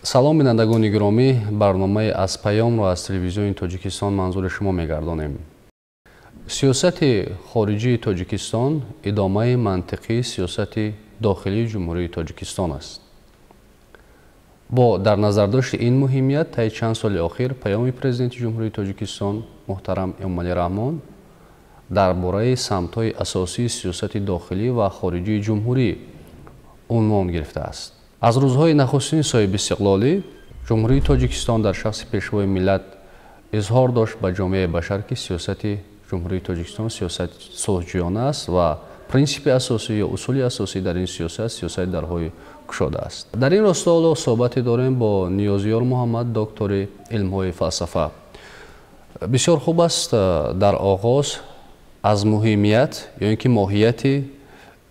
Салом, бинандагони гиромӣ, барномаи «Аз паёмро» аз Телевизиони Тоҷикистон манзури шумо мегардонем. Сиёсати хориҷии Тоҷикистон идомаи мантиқии сиёсати дохилии Ҷумҳурии Тоҷикистон аст. Бо дар назардошти ин муҳимият, таи чанд соли охир паёми Президенти Ҷумҳурии Тоҷикистон муҳтарам Эмомалӣ Раҳмон дар бораи самтҳои асосии сиёсати дохилӣ ва хориҷии ҷумҳурӣ унвон гирифтааст. Аз рӯзҳои нахустини соҳибистиқлолӣ Ҷумҳурии Тоҷикистон дар шахси Пешвои миллат изҳор дошт ба ҷомеаи башар, ки сиёсати Ҷумҳурии Тоҷикистон сиёсати сулҳҷӯёна аст ва принсипи асосӣ ё усули асосӣ дар ин сиёсат сиёсати дарҳои кушода аст. Дар ин росто ҳоло суҳбате дорем бо Ниёзиёр Муҳаммад, доктори илмҳои фалсафа. Бисёр хуб аст, дар оғоз аз муҳимият ё ин ки моҳияти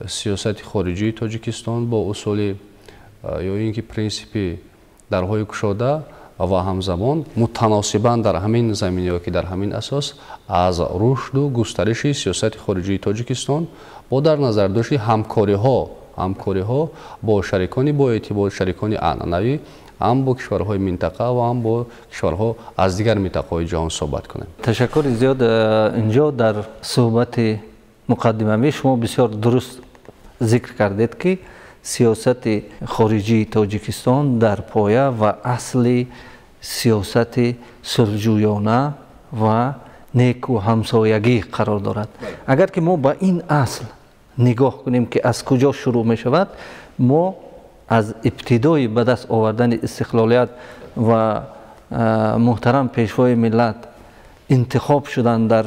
сиёсати хориҷии Тоҷикистон бо усули ё ин ки принсипи дарҳои кушода ва ҳамзамон мутаносибан дар ҳамин замин ё ки дар ҳамин асос аз рушду густариши сиёсати хориҷии Тоҷикистон бо дар назардошти ҳамкориҳо бо шарикони боэътибор, шарикони анъанавӣ, ҳам бо кишварҳои минтақа ва ҳам бо кишварҳо аз дигар минтақаҳои ҷаҳон суҳбат кунем. Ташаккури зиёд. Инҷо дар суҳбати муқаддимавӣ шумо бисёр дуруст зикр кардед, ки сиёсати хориҷии Тоҷикистон дар поя ва асли сиёсати сулҳҷӯёна ва неку ҳамсоягӣ қарор дорад. Агар ки мо ба ин асл нигоҳ кунем, ки аз куҷо шурӯъ мешавад, мо аз ибтидои ба даст овардани истиқлолият ва муҳтарам Пешвои миллат интихоб шудан дар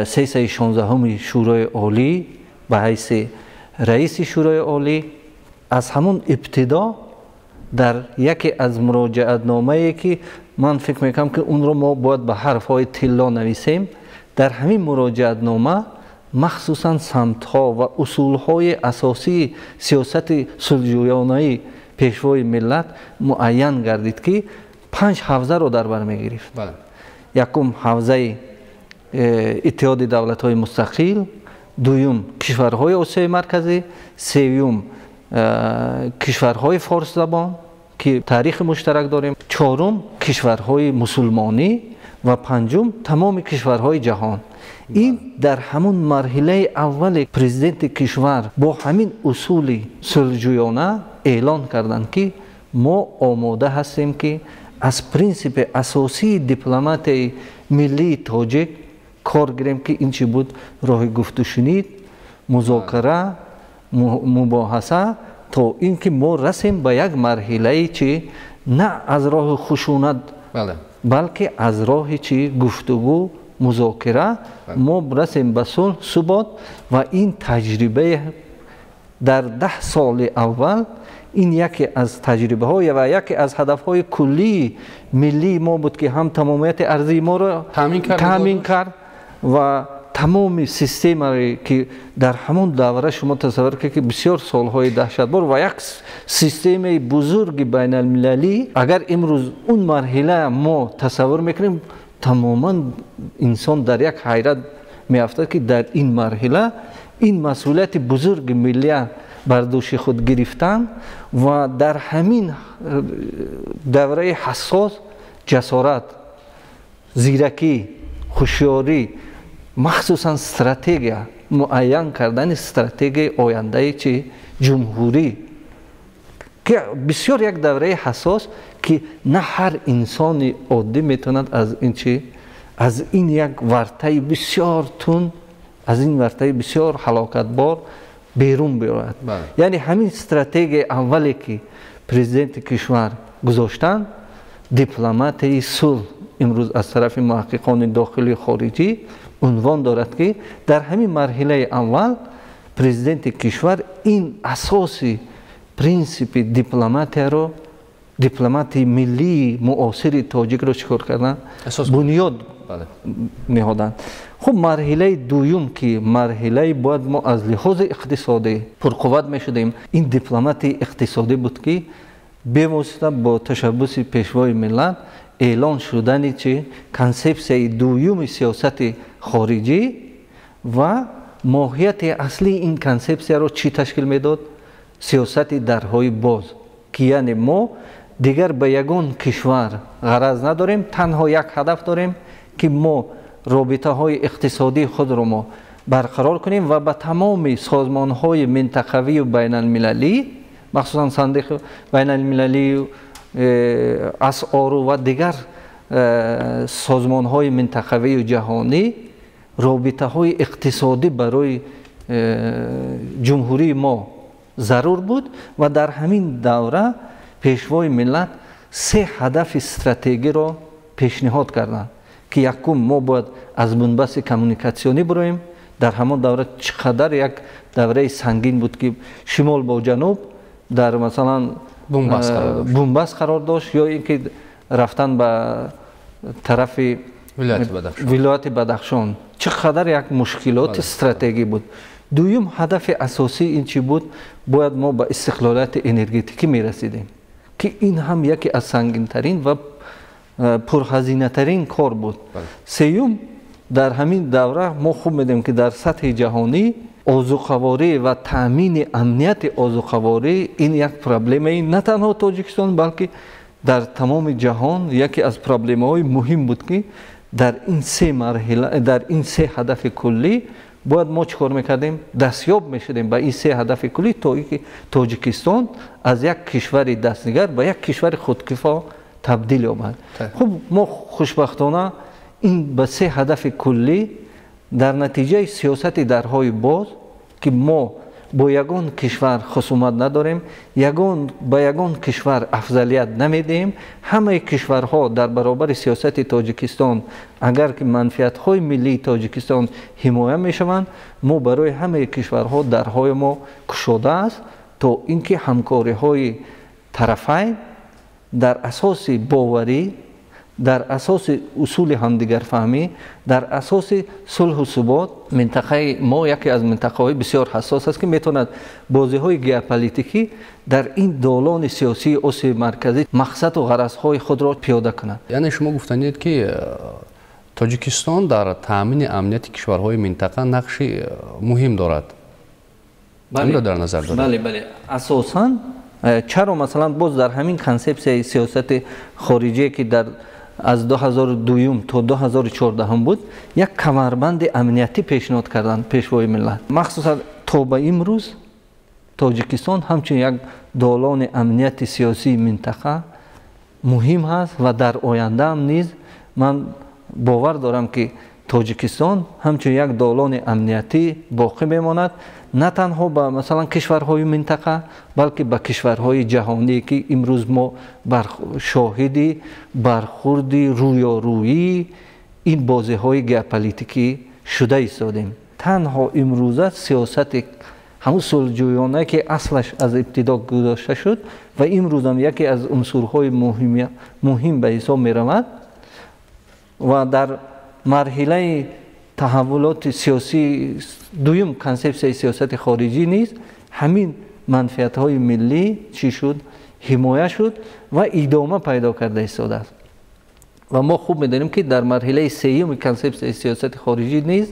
сессияи 16-уми Шӯрои Олӣ ба ҳайси раиси Шӯрои Олӣ, аз ҳамун ибтидо дар яке аз муроҷиатномае, ки ман фикр мекунам, ки онро мо бояд ба ҳарфҳои тилло нависем, дар ҳамин муроҷиатнома махсусан самтҳо ва усулҳои асосии сиёсати сулҳҷӯёнаи Пешвои миллат муайян гардид, ки панҷ ҳавзаро дар бар мегирифт. Якум ҳавзаи Иттиҳоди Давлатҳои Мустақил, дуюм кишварҳои Осиёи Марказӣ, сеюм кишварҳои форсзабон, ки таърихи муштарак дорем, чорум кишварҳои мусулмонӣ ва панҷум тамоми кишварҳои ҷаҳон. Ин дар ҳамун марҳилаи аввали президенти кишвар бо ҳамин усули сулҳҷӯёна эълон карданд, ки мо омода ҳастем, ки аз принсипи асосии дипломатияи миллии тоҷик кор гирем, ки ин чӣ буд? Роҳи гуфтушунид, музокара, мубоҳаса, то ин ки мо расем ба як марҳилаи чи на аз роҳи хушунат, балки аз роҳи чи гуфтугӯ, музокира мо расем ба сулҳ, субот. Ва ин таҷрибаи дар 10 соли аввал, ин яке аз таҷрибаҳо ва яке аз ҳадафҳои куллии миллии мо буд, ки ҳам тамомияти арзии моро таъмин кард ва тамоми системае, ки дар ҳамон давра, шумо тасаввур кунед, ки бисёр солҳои даҳшатбор ва як системаи бузурги байналмилалӣ, агар имрӯз он марҳила мо тасаввур мекунем, тамоман инсон дар як ҳайрат меафтад, ки дар ин марҳила ин масъулияти бузурги миллия бар дӯши худ гирифтан ва дар ҳамин давраи ҳассос ҷасорат, зиракӣ, ҳушёрӣ, махсусан стратегия муайян кардани стратегияи ояндаи чи ҷумҳурӣ, ки бисёр як давраи ҳассос, ки на ҳар инсони оддӣ метавонад аз ин чи аз ин як вартаи бисёр тунд, аз ин вартаи бисёр ҳалокатбор берун биёяд. Яъне ҳамин стратегияи аввале, ки президенти кишвар гузоштанд, дипломатияи сулҳ, имрӯз аз тарафи муҳаққиқони дохилию хориҷӣ унвон дорад, ки дар ҳамин марҳилаи аввал президенти кишвар ин асоси принсипи дипломатияро, дипломатияи миллии муосири тоҷикро чӣ кор карданд? Бунёд ниҳоданд. Хуб, марҳилаи дуюм, ки марҳилаи бояд мо аз лиҳози иқтисодӣ пурқувват мешудем, ин дипломатияи иқтисодӣ буд, ки бевосита бо ташаббуси Пешвои миллат эълон шудани чи консепсияи дуюми сиёсати хориҷӣ. Ва моҳияти аслии ин консепсияро чӣ ташкил медод? Сиёсати дарҳои боз, ки яъне мо дигар ба ягон кишвар ғараз надорем, танҳо як ҳадаф дорем ки мо робитаҳои иқтисодии худро мо барқарор кунем ва ба тамоми созмонҳои минтақавию байналмилалӣ, махсусан сандиқи байналмилалии асъору ва дигар созмонҳои минтақавию ҷаҳонӣ робитаҳои иқтисодӣ барои ҷумҳурии мо зарур буд ва дар ҳамин давра пешвои миллат се ҳадафи стратегиро пешниҳод карданд ки якум мо бояд аз бунбасти коммуникатсионӣ бироем. Дар ҳамон давра чӣ қадар як давраи сангин буд ки шимол бо ҷануб дар масалан бунбаст қарор дошт ё ин ки рафтан ба тарафи вилояти Бадахшон чӣ қадар як мушкилоти стратегӣ буд. Дуюм ҳадафи асосӣ ин чӣ буд? Бояд мо ба истиқлолияти энергетикӣ мерасидем ки ин ҳам яке аз сангинтарин ва пурҳазинатарин кор буд. Сеюм, дар ҳамин давра мо хуб медонем ки дар сатҳи ҷаҳонӣ озуқаворӣ ва таъмини амнияти озуқаворӣ ин як проблемаи на танҳо Тоҷикистон, балки дар тамоми ҷаҳон яке аз проблемаҳои муҳим буд ки дар ин се марҳила, дар ин се ҳадафи куллӣ бояд мо чӣ кор мекардем? Дастёб мешудем ба ин се ҳадафи куллӣ то ин ки Тоҷикистон аз як кишвари дастнигар ба як кишвари худкифо табдил ёбад. Хуб, мо хушбахтона ин ба се ҳадафи куллӣ дар натиҷаи сиёсати дарҳои боз ки мо бо ягон кишвар хусумат надорем, ба ягон кишвар афзалият намедиҳем, ҳамаи кишварҳо дар баробари сиёсати Тоҷикистон агар ки манфиатҳои миллии Тоҷикистон ҳимоя мешаванд, мо барои ҳамаи кишварҳо дарҳои мо кушода аст то ин ки ҳамкориҳои тарафайн дар асоси боварӣ, дар асоси усули ҳамдигарфаҳмӣ, дар асоси сулҳу субот. Минтақаи мо яке аз минтақаҳои бисёр ҳассос аст ки метавонад бозиҳои геополитикӣ дар ин долони сиёсии Осиёи Марказӣ мақсаду ғаразҳои худро пиёда кунад. Яъне шумо гуфтанед ки Тоҷикистон дар таъмини амнияти кишварҳои минтақа нақши муҳим дорад. Инро дар назар доред? Бале, бале. Асосан чаро масалан боз дар ҳамин консепсияи сиёсати хориҷие ки дар аз 2002 то 2014 буд, як камарбанди амниятӣ пешниҳод карданд пешвои миллат. Махсусан то ба имрӯз Тоҷикистон ҳамчун як долони амнияти сиёсии минтақа муҳим ҳаст ва дар ояндаам низ ман бовар дорам ки Тоҷикистон ҳамчун як долони амниятӣ боқӣ мемонад на танҳо ба масалан кишварҳои минтақа, балки ба кишварҳои ҷаҳонӣ ки имрӯз мо шоҳиди бархурди рӯёрӯии ин бозиҳои геополитикӣ шуда истодем. Танҳо имрӯза сиёсати ҳамун сулҳҷӯёна ки аслаш аз ибтидо гузошта шуд ва имрӯзам яке аз унсурҳои муҳим ба ҳисоб меравад ва дар марҳилаи таҳаввулоти сиёсӣ дуюм консепсияи сиёсати хориҷӣ низ ҳамин манфиатҳои миллӣ чӣ шуд? Ҳимоя шуд ва идома пайдо карда истодааст. Ва мо хуб медонем ки дар марҳилаи сеюми консепсияи сиёсати хориҷӣ низ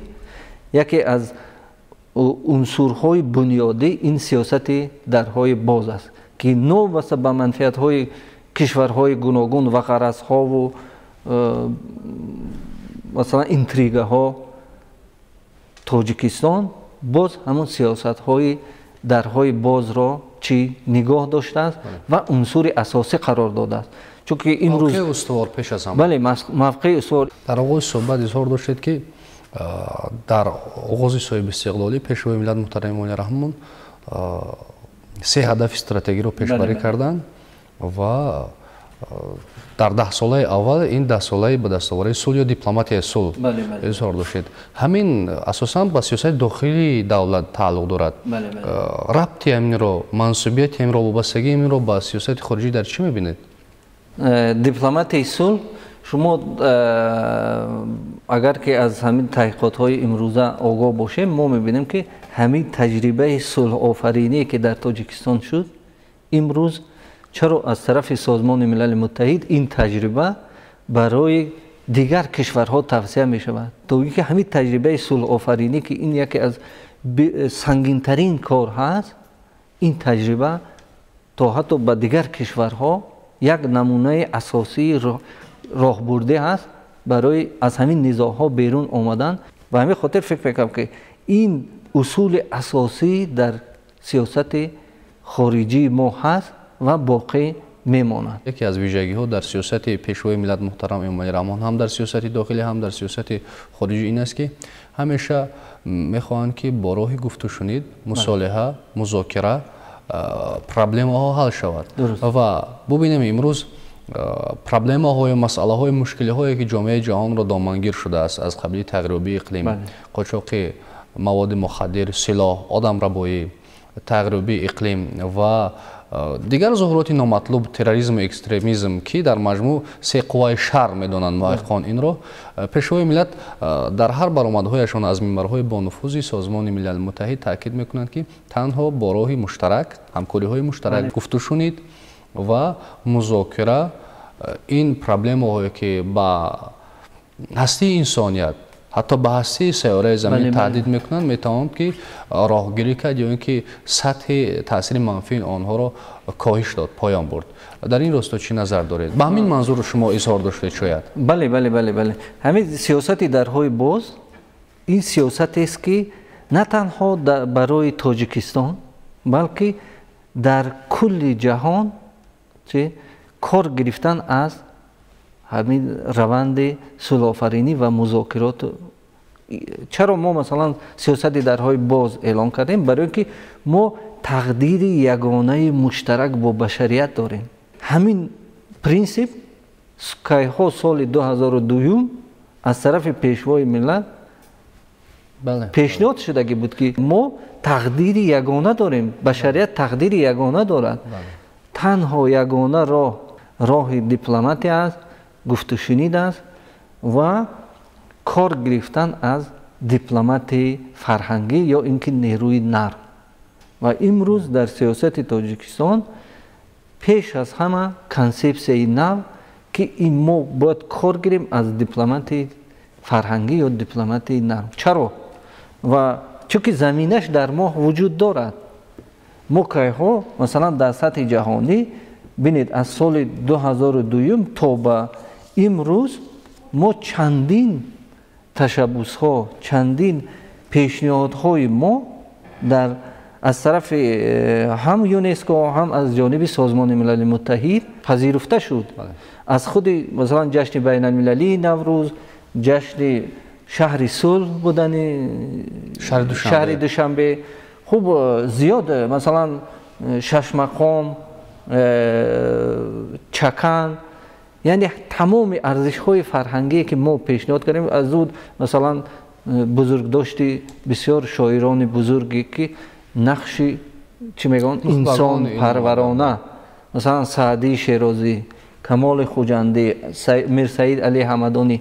яке аз унсурҳои бунёдӣ ин сиёсати дарҳои боз аст ки новобаста ба манфиатҳои кишварҳои гуногун ва ғаразҳову масалан интригаҳо Тоҷикистон боз ҳамон сиёсатҳои дарҳои бозро чӣ нигоҳ доштааст ва унсури асосӣ қарор додааст. Чунки имрӯз мавқеи устувор пеш аз ҳама. Бале, мавқеи устувор. Дар оғози суҳбат изҳор доштед ки дар оғози соҳибистиқлолӣ пешвои миллат муҳтарам Эмомалӣ Раҳмон се ҳадафи стратегиро пешбарӣ карданд ва дар даҳсолаи аввал ин даҳсолаи ба дастоварии сулҳ ё дипломатияи сулҳ изҳор доштед. Ҳамин асосан ба сиёсати дохилии давлат тааллуқ дорад. Рабти ҳаминро, мансубияти ҳаминро, вобастагии ҳаминро ба сиёсати хориҷӣ дар чӣ мебинед? Дипломатияи сулҳ шумо агар ки аз ҳамин таҳқиқотҳои имрӯза огоҳ бошем, мо мебинем ки ҳамин таҷрибаи сулҳофариние ки дар Тоҷикистон шуд, имрӯз чаро аз тарафи Созмони Милали Муттаҳид ин таҷриба барои дигар кишварҳо тавсия мешавад, то ин ки ҳамин таҷрибаи сулҳофаринӣ ки ин яке аз сангинтарин кор ҳаст, ин таҷриба то ҳатто ба дигар кишварҳо як намунаи асосии роҳбурдӣ ҳаст барои аз ҳамин низоъҳо берун омадан. Ба ҳамин хотир фикр мекунам, ки ин усули асосӣ дар сиёсати хориҷии мо ҳаст ва боқӣ мемонад. Яке аз вижагиҳо дар сиёсати пешвои миллат муҳтарам Эмомалӣ Раҳмон ҳам дар сиёсати дохилӣ, ҳам дар сиёсати хориҷӣ ин аст, ки ҳамеша мехоҳанд, ки бо роҳи гуфтушунид, мусолиҳа, музокира проблемаҳо ҳал шавад. Ва бубинем, имрӯз проблемаҳою масъалаҳои мушкилиҳое, ки ҷомеаи ҷаҳонро домангир шудааст, аз қабили тағйирёбии иқлим, қочоқи маводи мухаддир, силоҳ, одамрабоӣ, тағйирёбии иқлим ва дигар зуҳуроти номатлуб, терроризму экстремизм, ки дар маҷмӯъ се қувваи шар медонанд муҳаққиқон инро, пешвои миллат дар ҳар баромадҳояшон аз минбарҳои бонуфузи Созмони Милали Муттаҳид таъкид мекунанд, ки танҳо бо роҳи муштарак, ҳамкориҳои муштарак, гуфтушунид ва музокира ин проблемаҳое, ки ба ҳастии инсоният, ҳатто ба ҳастии сайёраи замин таҳдид мекунанд, метавонанд, ки роҳгирӣ кард ё ин ки сатҳи таъсири манфии онҳоро коҳиш дод, поён бурд. Дар ин росто чӣ назар доред? Ба ҳамин манзур шумо изҳор доштед шояд? Бале, бале, бале, бале. Ҳамин сиёсати дарҳои боз ин сиёсатест, ки на танҳо барои Тоҷикистон, балки дар кулли ҷаҳон кор гирифтан аз ҳамин раванди сулҳофаринӣ ва музокирот. Чаро мо масалан сиёсати дарҳои боз эълон кардем? Барои ин ки мо тақдири ягонаи муштарак бо башарият дорем. Ҳамин принсип кайҳо соли 2002 аз тарафи пешвои миллат пешниҳод шудагӣ буд, ки мо тақдири ягона дорем, башарият тақдири ягона дорад. Танҳо ягона роҳ роҳи дипломатия аст, гуфтушунид аст ва кор гирифтан аз дипломатияи фарҳангӣ ё ин ки нерӯи нарм. Ва имрӯз дар сиёсати Тоҷикистон пеш аз ҳама консепсияи нав, ки ин мо бояд кор гирем аз дипломатияи фарҳангӣ ё дипломатияи нарм. Чаро? Ва чунки заминаш дар мо вуҷуд дорад. Мо кайҳо масалан дар сатҳи ҷаҳонӣ бинед, аз соли 2002 то ба имрӯз мо чандин ташаббусҳо, чандин пешниҳодҳои мо дар аз тарафи ҳам ЮНЕСКО, ҳам аз ҷониби Созмони Милали Муттаҳид пазируфта шуд. Аз худи масалан ҷашни байналмилалии Наврӯз, ҷашни шаҳри сулҳ будани шаҳри Душанбе, хуб зиёд масалан шашмақом, чакан, яъне тамоми арзишҳои фарҳангие, ки мо пешниҳод кардем, аз ӯ масалан бузургдошти бисёр шоирони бузурге, ки нақши чӣ мегӯянд инсонпарварона, масалан Саъдии Шерозӣ, Камоли Хуҷандӣ, Мирсаид Али Ҳамадонӣ,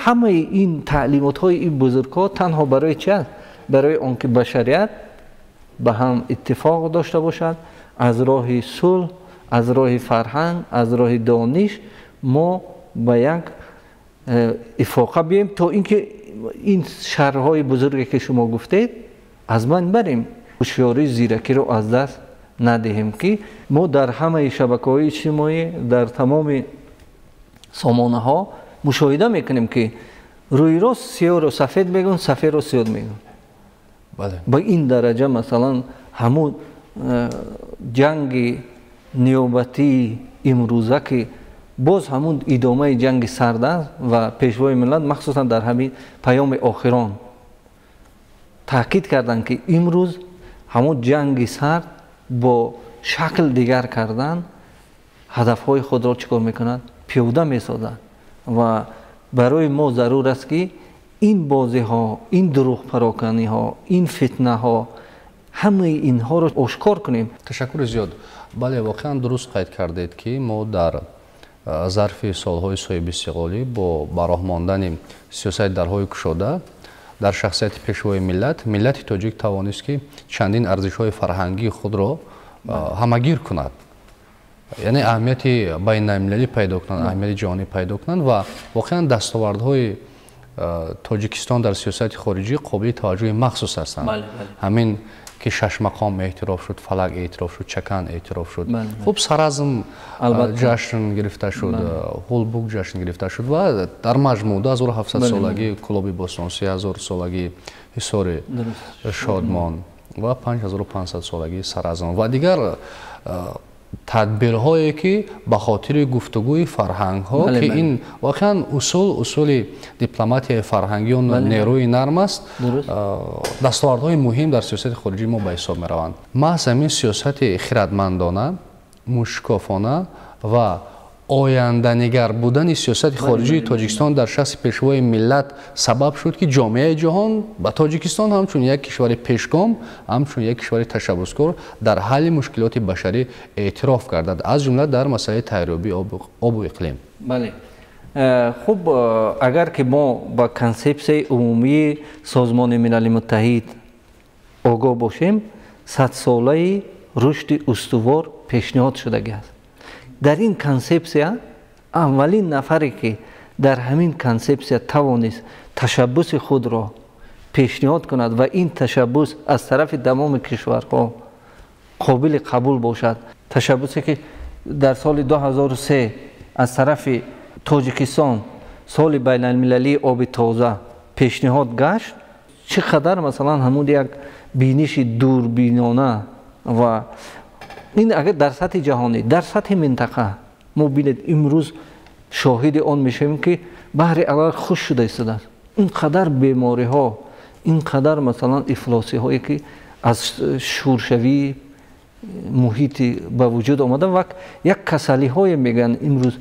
ҳамаи ин таълимотҳои ин бузургҳо танҳо барои чи аст? Барои он ки башарият ба ҳам иттифоқ дошта бошад, аз роҳи сулҳ, аз роҳи фарҳанг, аз роҳи дониш мо ба як ифоқа биёем, то ин ки ин шарҳои бузурге, ки шумо гуфтед, аз байн барем, ҳушёрии зиракиро аз даст надиҳем, ки мо дар ҳамаи шабакаҳои иҷтимоӣ, дар тамоми сомонаҳо мушоҳида мекунем, ки рӯи рост сиёҳро сафед мегӯянд, сафедро сиёҳ мегӯянд. Ба ин дараҷа масалан ҳамун ҷанги ниёбатии имрӯза, ки боз ҳамун идомаи ҷанги сард аст, ва пешвои миллат махсусан дар ҳамин паёми охирон таъкид карданд, ки имрӯз ҳамун ҷанги сард бо шакл дигар кардан ҳадафҳои худро чӣ кор мекунад? Пиёда месозад. Ва барои мо зарур аст, ки ин бозиҳо, ин дурӯғпароканиҳо, ин фитнаҳо, ҳамаи инҳоро ошкор кунем. Ташаккури зиёд. Бале, воқеан дуруст қайд кардед, ки мо дар зарфи солҳои соҳибистиқлолӣ бо ба роҳ мондани сиёсати дарҳои кушода дар шахсияти пешвои миллат, миллати тоҷик тавонист, ки чандин арзишҳои фарҳангии худро ҳамагир кунад, яъне аҳамияти байналмилалӣ пайдо кунанд, аҳамияти ҷаҳонӣ пайдо кунанд. Ва воқеан дастовардҳои Тоҷикистон дар сиёсати хориҷӣ қобили таваҷҷӯҳи махсус ҳастанд. Ҳамин ки шашмақом эътироф шуд, фалак эътироф шуд, чакан эътироф шуд. Хуб, Саразм ҷашн гирифта шуд, Ҳулбук ҷашн гирифта шуд ва дар маҷмӯъ 2700 солагии Клуби Бостон, 3000 солагии Ҳисори Шодмон ва 5500 солагии Саразм ва дигар тадбирҳое, ки ба хотири гуфтугӯи фарҳангҳо, ки ин воқеан усули дипломатияи фарҳангӣ он нерӯи нарм аст, дастовардҳои муҳим дар сиёсати хориҷии мо ба ҳисоб мераванд. Маҳз ҳамин сиёсати хирадмандона, мушкофона ва оянданигар будани сиёсати хориҷии Тоҷикистон дар шахси пешвои миллат сабаб шуд, ки ҷомеаи ҷаҳон ба Тоҷикистон ҳамчун як кишвари пешгом, ҳамчун як кишвари ташаббускор дар ҳалли мушкилоти башарӣ эътироф гардад, аз ҷумла дар масъалаи тағйирёбии обу иқлим. Бале. Хуб, агар ки мо ба консепсияи умумии Созмони Милали Муттаҳид огоҳ бошем, садсолаи рушди устувор пешниҳод шудагӣ аст. Дар ин консепсия аввалин нафаре, ки дар ҳамин консепсия тавонист ташаббуси худро пешниҳод кунад ва ин ташаббус аз тарафи тамоми кишварҳо қобили қабул бошад, ташаббусе, ки дар соли 2003 аз тарафи Тоҷикистон соли байналмилалии оби тоза пешниҳод гашт, чӣ қадар масалан ҳамун як биниши дурбинона ва ин агар дар сатҳи ҷаҳонӣ, дар сатҳи минтақа мо бинед, имрӯз шоҳиди он мешавем, ки баҳри Арал хушк шуда истодааст. Ин қадар бемориҳо, ин қадар масалан ифлосиҳое, ки аз шӯршавии муҳити ба вуҷуд омада ва як касалиҳое мегӯянд имрӯз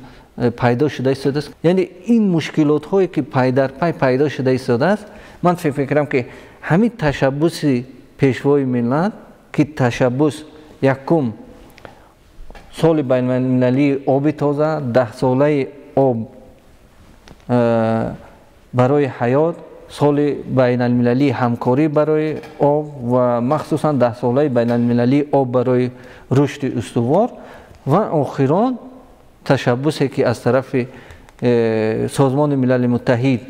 пайдо шуда истодааст, яъне ин мушкилотҳое, ки пайдарпай пайдо шуда истодааст, ман фикр мекунам, ки ҳамин ташаббуси пешвои миллат, ки ташаббус якум соли байналмилалии оби тоза, даҳсолаи об барои ҳаёт, соли байналмилалии ҳамкорӣ барои об ва махсусан даҳсолаи байналмилалии об барои рушди устувор ва охирон ташаббусе, ки аз тарафи Созмони Милали Муттаҳид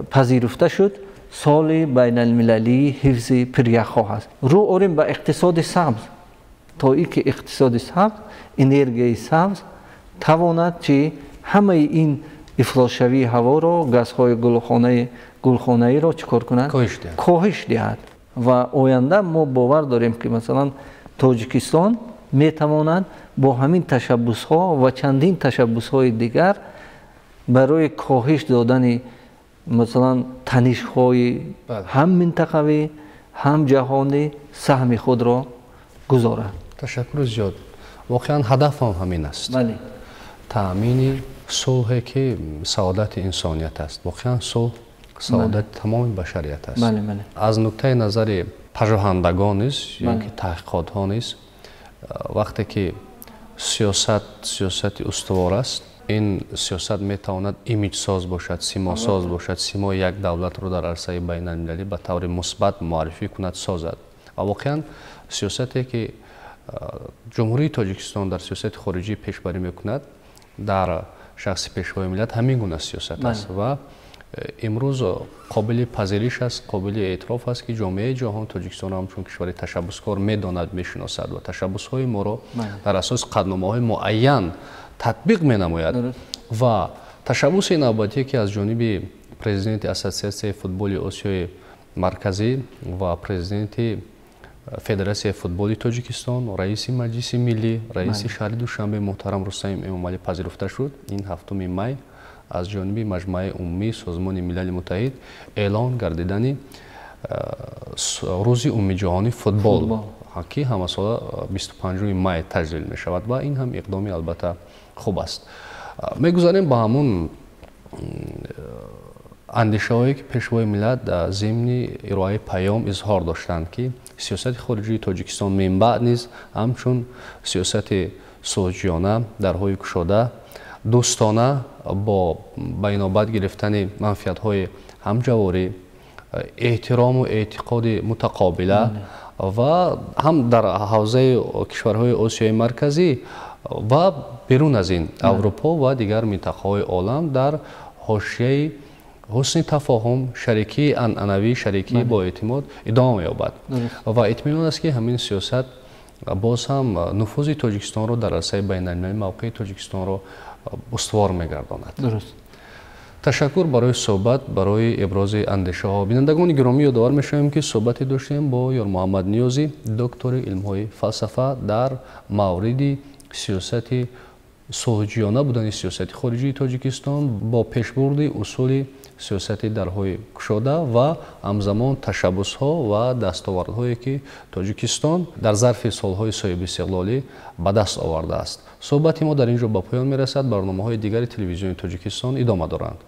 пазируфта шуд, соли байналмилалии ҳифзи пиряхҳо ҳаст. Рӯ орем ба иқтисоди сабз, то ин ки иқтисоди сабз, энергияи сабз тавонад чи ҳамаи ин ифлосшавии ҳаворо, газҳои гулхонаиро чӣ кор кунад? Коҳиш диҳад. Ва оянда мо бовар дорем, ки масалан Тоҷикистон метавонад бо ҳамин ташаббусҳо ва чандин ташаббусҳои дигар барои коҳиш додани масалан танишҳои ҳам минтақавӣ, ҳам ҷаҳонӣ саҳми худро гузорад. Ташаккури зиёд. Воқеан ҳадафам ҳамин аст, таъмини сулҳе, ки саодати инсоният аст. Воқеан сулҳ саодати тамоми башарият аст. Аз нуктаи назари пажӯҳандагон низ ё ки таҳқиқотҳо низ, вақте ки сиёсат сиёсати устувор аст, ин сиёсат метавонад имиҷсоз бошад, симосоз бошад, симои як давлатро дар арсаи байналмилалӣ ба таври мусбат муаррифӣ кунад, созад. Ва воқеан сиёсате, ки Ҷумҳурии Тоҷикистон дар сиёсати хориҷӣ пешбарӣ мекунад дар шахси пешвои миллат, ҳамин гуна сиёсат аст ва имрӯз қобили пазириш аст, қобили эътироф аст, ки ҷомеаи ҷаҳон Тоҷикистонро ҳамчун кишвари ташаббускор медонад, мешиносад ва ташаббусҳои моро дар асоси қатъномаҳои муайян татбиқ менамояд. Ва ташаббуси навбатие, ки аз ҷониби президенти Ассотсиатсияи футболи Осиёи Марказӣ ва президенти Федератсияи футболи Тоҷикистон, раиси Маҷлиси Миллӣ, раиси шаҳри Душанбе муҳтарам Рустам Эмомалӣ пазируфта шуд, ин 7 май аз ҷониби Маҷмӯаи Умумии Созмони Милали Муттаҳид эълон гардидани Рӯзи умумиҷаҳонии футбол, ки ҳамасола 25 май таҷлил мешавад, ва ин ҳам иқдоми албатта хуб аст. Мегузарем ба ҳамун андешаҳое, ки пешвои миллат дар зимни ироаи паём изҳор доштанд, ки сиёсати хориҷии Тоҷикистон минбаъд низ ҳамчун сиёсати сулҳҷӯёна, дарҳои кушода, дӯстона, бо ба инобат гирифтани манфиатҳои ҳамҷаворӣ, эҳтирому эътиқоди мутақобила ва ҳам дар ҳавзаи кишварҳои Осиёи Марказӣ ва берун аз ин Аврупо ва дигар минтақаҳои олам дар ҳошияи ҳусни тафоҳум, шарикии анъанавӣ, шарикии боэътимод идома меёбад ва итминон аст, ки ҳамин сиёсат боз ҳам нуфузи Тоҷикистонро дар арсаи байналмилалӣ, мавқеи Тоҷикистонро устувор мегардонад. Ташаккур барои суҳбат, барои ибрози андешаҳо. Бинандагони гиромӣ, ёдовар мешавем, ки суҳбате доштем бо Ёрмуҳаммад Ниёзӣ, доктори илмҳои фалсафа, дар мавриди сиёсати сулҳҷӯёна будани сиёсати хориҷии Тоҷикистон бо пешбурди усули сиёсати дарҳои кушода ва ҳамзамон ташаббусҳо ва дастовардҳое, ки Тоҷикистон дар зарфи солҳои соҳибистиқлолӣ ба даст овардааст. Суҳбати мо дар ин ҷо ба поён мерасад. Барномаҳои дигари Телевизиони Тоҷикистон идома доранд.